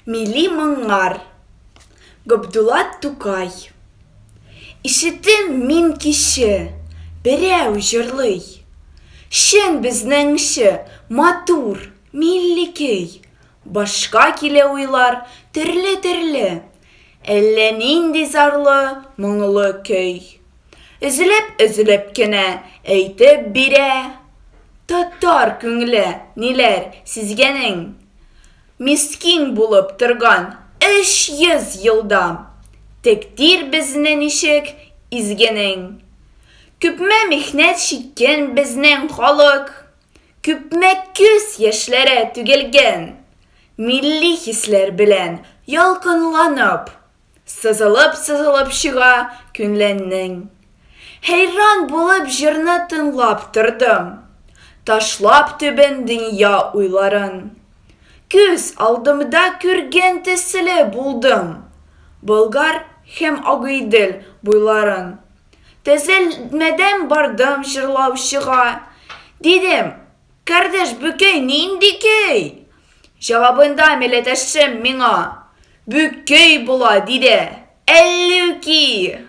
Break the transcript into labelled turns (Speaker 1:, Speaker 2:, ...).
Speaker 1: Милли моңнар. Габдулла Тукай. Ишетем мин киче, берәү җырлый. Чын безнеңче, матур, милли көй. Башка килә уйлар төрле-төрле, Әллә нинди зарлы, моңлы көй. Өзелеп-өзелеп кенә әйтеп бирә, Татар күңеле ниләр сизгәнең. Мискин булып торган 300 елда, Тәкъдир безне ничек изгәнең. Күпме михнәт чиккән безнең халык, Күпме күз яшьләре түгелгән, Милли хисләр белән ялкынланып, Сызылып-сызылып чыга күңленнең. Хәйран булып җырны тыңлап тордым, Ташлап түбән дөнья уйларын. Күз алдымда күргән төсле булдым Болгар һәм Агыйдел буйларын. Төзәлмәдән бардым җырлаучыга. Дидем, Кардәш, бу көй нинди көй? Җавабында милләттәшем миңа, Бу көй була, диде. Әллүки!